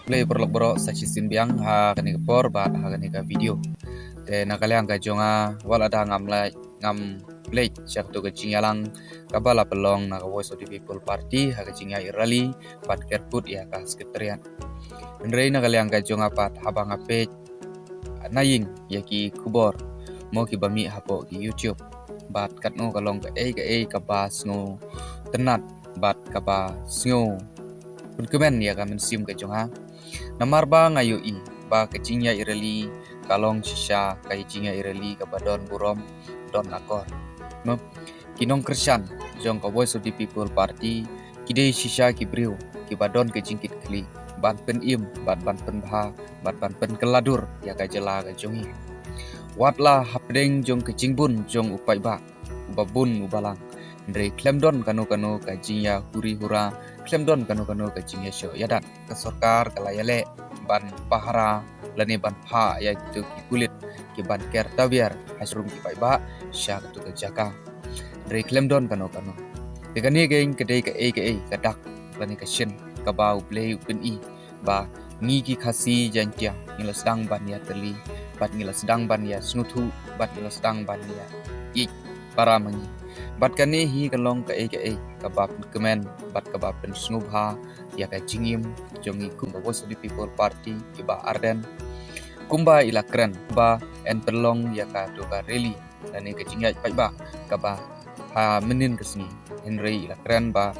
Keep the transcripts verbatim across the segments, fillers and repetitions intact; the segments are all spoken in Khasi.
Khublei paralok baroh sa shisien biang ha kane ka por bad ha kane ka video. Te na ka liang ka jong nga, wat la da ngam leit, ngam leit sha katu ka jingïalang kaba la pynlong na ka Voice of the People Party ha ka jingïaid rally ban kerkut ïa ka Secretariat. Hynrei na ka liang ka jong nga pat, haba nga peit na ïing ïa ki khubor mo kiba mih hapoh ki YouTube, bad katno ka long kaei kaei kaba sngewtynnat bad kaba sngewpynkmen ïa ka mynsiem ka jong nga. Namar ba nga ïohi ba ka jingïaid rally ka long shisha ka jingïaid rally kaba don burom, don akor. Mo, ki nongkyrshan jong ka Voice of the People Party ki dei shisha ki briew kiba don ka jingkitkhlieh ban pynim bad ban pynbha bad ban pynkylla dur ïa ka jylla ka jong ngi. Wat la hapdeng jong ka jingbun jong u paidbah uba bun uba lang, hynrei khlem don kano kano ka jingïahuri hura, khlem don kano kano ka jingïashoh ïadat. Ka sorkar ka la ïaleh ban pahara lane ban phah ïa kitu ki pulit kiban ker tawiar ha shrum ki paidbah sha katu ka jaka. Hynrei khlem don kano kano. Te kane ka ïeng ka dei kaei kaei ka dak lane ka shin kaba U Blei u pyni ba ngi ki Khasi Jaiñtia ngi la sdang ban ïatylli bad ngi la sdang ban ïasngewthuh bad ngi la sdang ban ïa ïeit para ma ngi. Bad kane hi ka long kaei kaei kaba pynkmen bad kaba pynsngewbha ïa ka jingim jong ngi kum ka Voice of the People Party, i Bah Ardent. Kumba i la kren ba yn pynlong ïa katu ka rally lane ka jingïaid paidbah kaba ha mynnin ka sngi, hynrei i la kren ba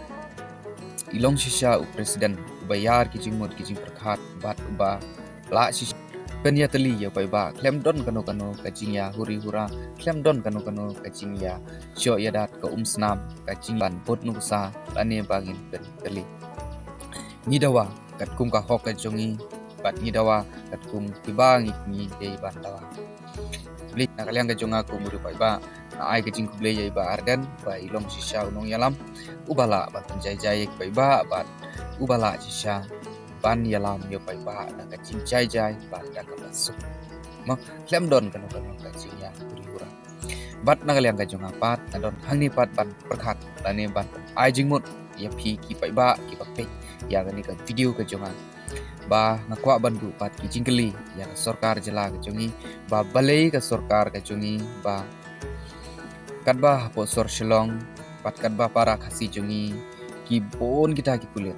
i long shisha u president uba ïar ki jingmut ki jingpyrkhat bad uba lah shisha ban ïatylli ïa u paidbah khlem don kano kano ka jingïahuri hura, khlem don kano kano ka jingïashoh ïadat, ka umsnam, ka jingban bud nuksa lane ba ngin pyntylli. Ngi dawa katkum ka hok ka jong ngi bad ngi dawa katkum kiba ngi, ngi dei ban dawa. Khublei. Na ka liang ka jong nga kum u paidbah, nga ai ka jingkhublei ïa i Bah Ardent ba i long shisha u nongïalam uba lah ban pynjai jai ïa ki paidbah bad uba lah shisha ban ïalam ïa u paidbah da ka jingjai jai bad da kaba suk. Mo, khlem don kano kano ka jingïahuri hura. Bad na ka liang ka jong nga pat, nga don hangne pat ban pyrkhat lane ban ai jingmut ïa phi ki paidbah kiba peit ïa kane ka video ka jong nga, ba nga kwah ban buh pat ki jingkylli ïa ka sorkar jylla ka jong ngi, ba balei ka sorkar ka jong ngi ba katba hapoh sor Shillong bad katba para Khasi jong ngi ki bun kita ki pulit,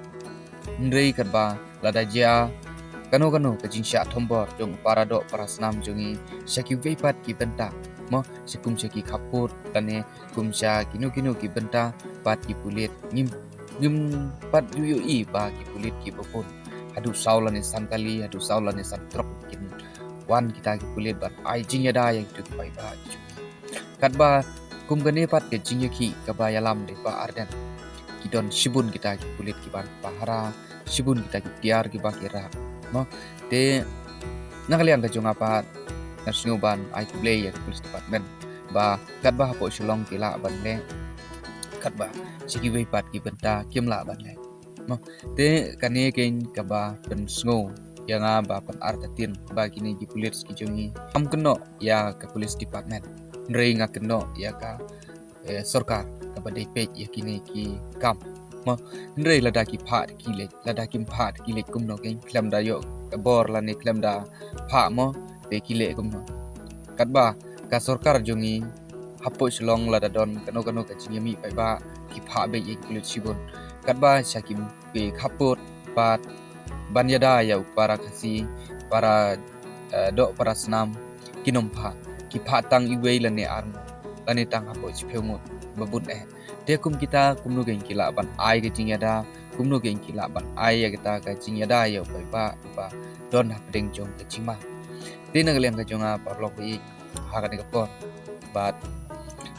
hynrei katba lada jia kano kano ka jingshah thombor jong para doh para snam jong ngi sha kiwei pat ki bynta, mo, sha kum sha ki khappud lane kum sha kino kino ki bynta pat ki pulit ngim, ngim pat ju ïohi ba ki pulit kiba bun, haduh saw lane san kali, haduh saw lane san trok kin wan kita ki pulit ban ai jingïada ïa kitu ki paidbah. Katba kum kane pat ka jingïakhih kaba ïalam da i Bah Ardent, ki don shibun kita ki pulit kiban pahara, shibun kita ki tiar kiba ki rah, mo. Te na ka liang ka jong nga pat, nga sngew ban ai khublei ïa ka Police Department ba katba hapoh Shillong ki lah ban leh, katba sha kiwei pat ki bynta kim lah ban leh, mo. Te kane keiñ kaba pynsngew ïa nga ba pynartatien ba kine ki pulit ki jong ngi. Ngam kynnoh ïa ka Police Department, hynrei nga kynnoh ïa ka, eh, sorkar kaba dei peit ïa kine ki kam, mo. Hynrei lada ki phah ki leh, lada kim phah ki leh kumno keiñ, khlem da ïoh ka bor lane khlem da phah, mo, te ki leh kumno? Katba ka sorkar jong ngi hapoh Shillong lada don kano kano ka jingïamih paidbah ki phah beit ïa ki pulit shibun. Katba sha ki, ki khappud pat ban ïada ïa u para Khasi, para, eh, doh para snam, kim phah, ki phah tang iwei lane ar ngut lane tang hapoh shiphew ngut ba bun eh. Te kum kita kumno keiñ ki lah ban ai ka jingïada, kumno keiñ ki lah ban ai ïa kita ka jingïada ïa u paidbah ba don hapdeng jong ka jingma. Te na ka liang ka jong nga paralok ba ïeit, ha kane ka por, bad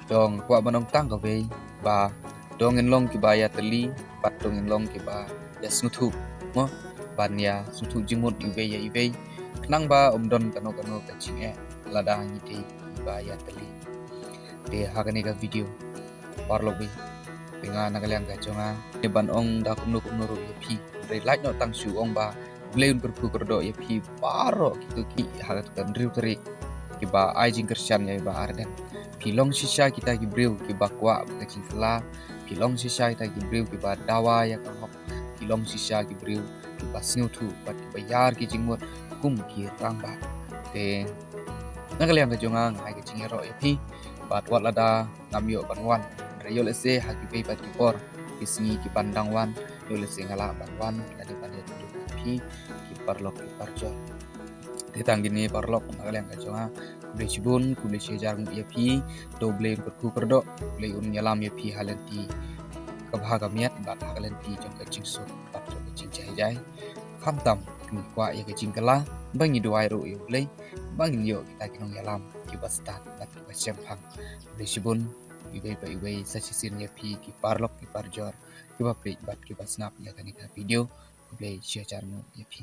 dong kwah ban ong tang kawei ba dong ngin long kiba ïatylli bad dong ngin long kiba ïasngewthuh, mo, ban ïasngewthuh jingmut iwei ïa iwei, khnang ba ym don kano kano ka jingeh lada ngi dei kiba ïatylli. Te ha kane ka video paralok ba ïeit, te nga na ka liang ka jong nga, te ban ong da kumno kumno ruh ïa phi, hynrei lait noh tang shu ong ba U Blei un kyrkhu kyrdoh ïa phi baroh kito ki ha katu ka hynriew tarik kiba ai jingkyrshan ïa i Bah Ardent. Phi long shisha kita ki briew kiba kwah ka jingkylla, phi long shisha kita ki briew kiba dawa ïa ka hok, phi long shisha ki briew kiba sngewthuh bad kiba ïar ki jingmut kum ki rangbah. Te na ka liang ka jong nga, nga ai ka jingïaroh ïa phi, bad wat lada ngam ïoh ban wan, hynrei ïoh lehse ha kiwei pat ki por, ki sngi ki ban dang wan, ïoh lehse nga lah ban wan lane ban ïathuh ïa phi, ki paralok ki parajor. Te tang kine paralok, na ka liang ka jong nga, khublei shibun, khublei shihajar nguh ïa phi. To U Blei un kyrkhu kyrdoh, U Blei un ïalam ïa phi ha lynti kaba ha ka miat bad ha ka lynti jong ka jingsuk bad jong ka jingjai jai. Khamtam ngi kwah ïa ka jingkylla, ba ngi duwai ruh ïa U Blei ba ngin ïoh kita ki nongïalam kiba stad bad kiba shemphang. Khublei shibun, iwei pa iwei sa shisien ïa phi ki paralok ki parajor kiba peit bad kiba sngap ïa kane ka video. Khublei shihajar nguh ïa phi.